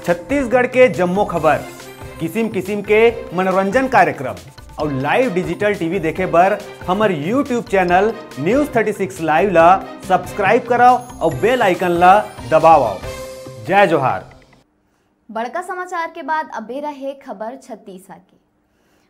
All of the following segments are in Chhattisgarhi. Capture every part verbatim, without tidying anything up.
छत्तीसगढ़ के जम्मो खबर, किसिम किसिम के मनोरंजन कार्यक्रम अउ live digital T V देखे बर हमर YouTube channel News thirty six Live ला subscribe करव अउ bell icon ला दबावव। जय जोहार। बड़का समाचार के बाद अब बेरा हे खबर छत्तीसा के।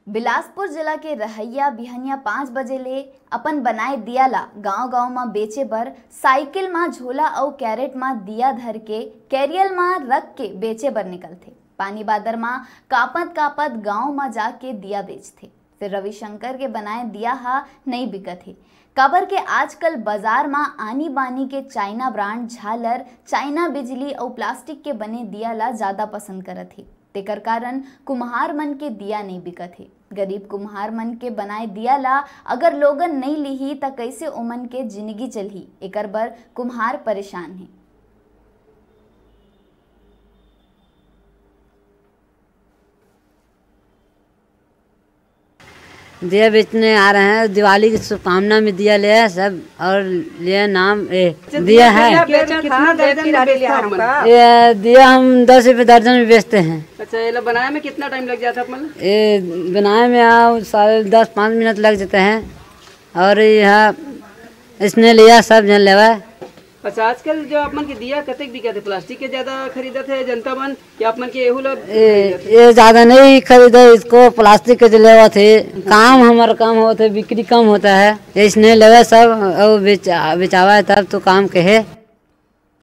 बिलासपुर जिला के रहइया बिहनिया पाँच बजे ले अपन बनाए दिया ला गांव-गांव म बेचे बर साइकिल म झोला अउ कैरेट म दिया धर के कैरियर म रख के बेचे बर निकलथे। पानी बादर म कांपत-कांपत गांव म जाके दिया बेचथे। फेर रविशंकर के बनाए दिया ह नइ बिकत हे, काबर के आजकल बाजार म आनी-बानी के चाइना ब्रांड झालर, चाइना बिजली अउ प्लास्टिक के बने दिया ला जादा पसंद करत हे। तेकर कारण कुम्हार मन के दिया नइ बिकत हे। गरीब कुम्हार मन के बनाए दिया ला अगर लोगन नइ लिही, त कइसे ओमन के जिनगी चलही? एकर बर कुम्हार परेशान हे। दिया बेचने आ रहे हैं, दिवाली की शुभकामना में दिया ले सब, और ये नाम ए, दिया है। बेचा था, कितना दर्जन दर्जन लिया बेचता है आपका? ये दिया हम दस रुपये दर्जन में बेचते हैं। अच्छा, ये ला बनाए में कितना टाइम लग जाता है आप मन? ये बनाए में आओ साढ़े दस पाँच मिनट लग जाते हैं। और यह इसने लिया, सब जन लेवा। अच्छा, आजकल जो आप मन के दिया कतेक बिकत हे? प्लास्टिक के ज्यादा खरीदत हे जनता मन, या आप मन के एहू ला ये, खरीदत हे? ये ज्यादा नहीं खरीदे, इसको प्लास्टिक के जो लेवा थे, काम हमारा कम होता है, बिक्री कम होता है, इसने लेवा सब और बेचा, बेचावा है तब तो काम के है।